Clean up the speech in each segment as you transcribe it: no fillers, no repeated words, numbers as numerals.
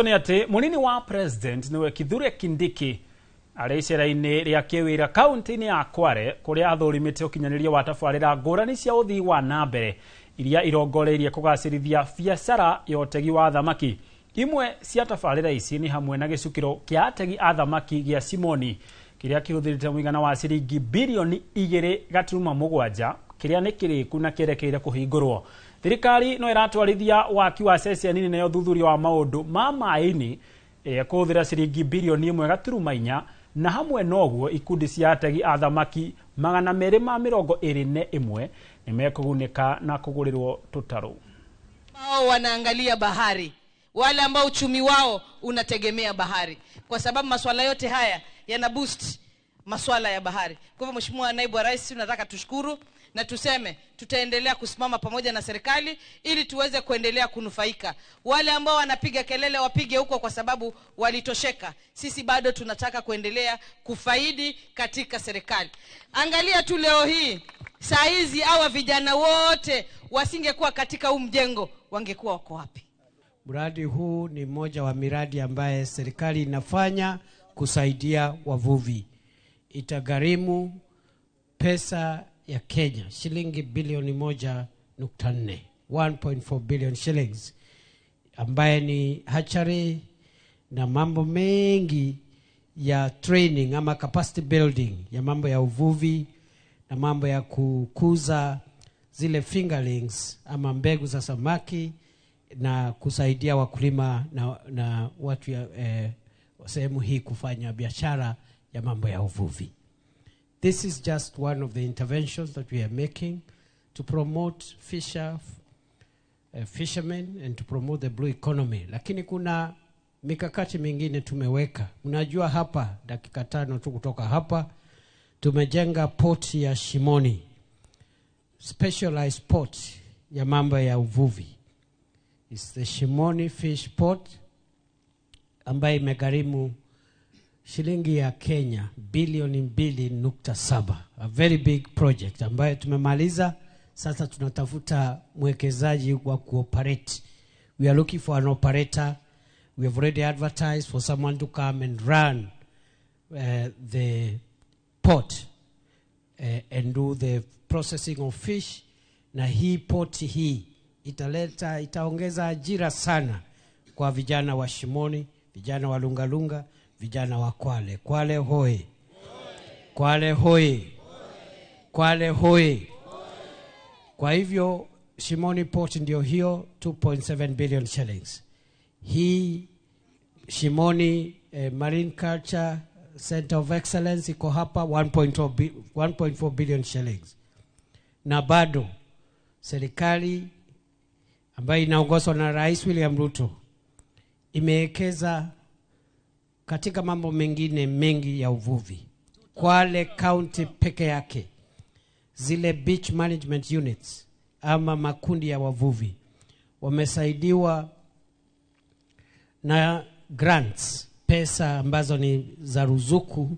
Nĩ atĩ mũnini wa president nĩwe Kithure Kindiki arĩ icera-inĩ rĩa kĩwĩra kaunti-inĩ ya Kwale, kũrĩa athũrimĩte ũkinyanĩria wa tabarĩra ngũrani cia ũthii wa na mbere iria irongoreirie kũgacĩrithia biacara ya ũtegi wa thamaki. Imwe cia tabarĩra ici nĩ hamwe na gĩcukĩro kĩa ategi a thamaki gĩa Shimoni, kĩrĩa kĩhũthĩrĩte mũigana wa ciringi 2.7 birioni, kĩrĩa nĩ kĩrĩku na kĩerekeire kũhingũrwo. Thirikari no ĩratwarithia waki wa ceceni nene ya ũthuthuria wa maũndũ ma maĩ-inĩ ĩrĩa kũhũthĩra ciringi 1.4 birioni, na hamwe noguo ikundi cia ategi a thamaki 221 nĩ mekũgunĩka na kũgũrĩrwo tũtarũ. Ambao wanaangalia bahari, wale ambao uchumi wao unategemea bahari, kwa sababu masuala yote haya yana boost masuala ya bahari. Kwa hivyo, Mheshimiwa Naibu wa Rais, tunataka tushukuru na tuseme tutaendelea kusimama pamoja na serikali ili tuweze kuendelea kunufaika. Wale ambao wanapiga kelele wapige huko kwa sababu walitosheka. Sisi bado tunataka kuendelea kufaidi katika serikali. Angalia tu leo hii, saa hizi hawa vijana wote wasingekuwa katika huu mjengo, wangekuwa wako wapi? Mradi huu ni mmoja wa miradi ambaye serikali inafanya kusaidia wavuvi. Itagharimu pesa ya Kenya shilingi 1.4 bilioni, 1.4 billion shillings, ambaye ni hatchery na mambo mengi ya training ama capacity building ya mambo ya uvuvi na mambo ya kukuza zile fingerlings ama mbegu za samaki na kusaidia wakulima na watu ya sehemu hii kufanya biashara ya mambo ya uvuvi. This is just one of the interventions that we are making to promote fishermen and to promote the blue economy. Lakini kuna mikakati mingine tumeweka. Mnajua hapa dakika 5 tu kutoka hapa tumejenga port ya Shimoni, specialized port ya mambo ya uvuvi. It's the Shimoni Fish Port ambayo imegharimu shilingi ya Kenya 2.7 bilioni. A very big project ambayo tumemaliza. Sasa tunatafuta mwekezaji wa kuoperate. We are looking for an operator. We have already advertised for someone to come and run the port and do the processing of fish. Na hii port hii italeta, itaongeza ajira sana kwa vijana wa Shimoni, vijana wa Lungalunga, vijana wa Kwale. Kwale hoi! Kwale hoi! Kwale hoi! Kwa hivyo Shimoni Port ndio hiyo 2.7 billion shillings. Hii Shimoni Marine Culture Center of Excellence iko hapa 1.4 billion shillings. Na bado serikali ambayo inaongozwa na Rais William Ruto imewekeza katika mambo mengine mengi ya uvuvi. Kwale County peke yake, zile beach management units ama makundi ya wavuvi wamesaidiwa na grants, pesa ambazo ni za ruzuku,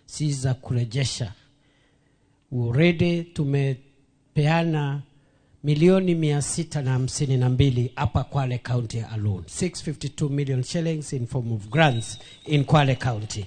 si za kurejesha. Already tumepeana 652 milioni hapa Kwale County alone, 652 million shillings in form of grants in Kwale County.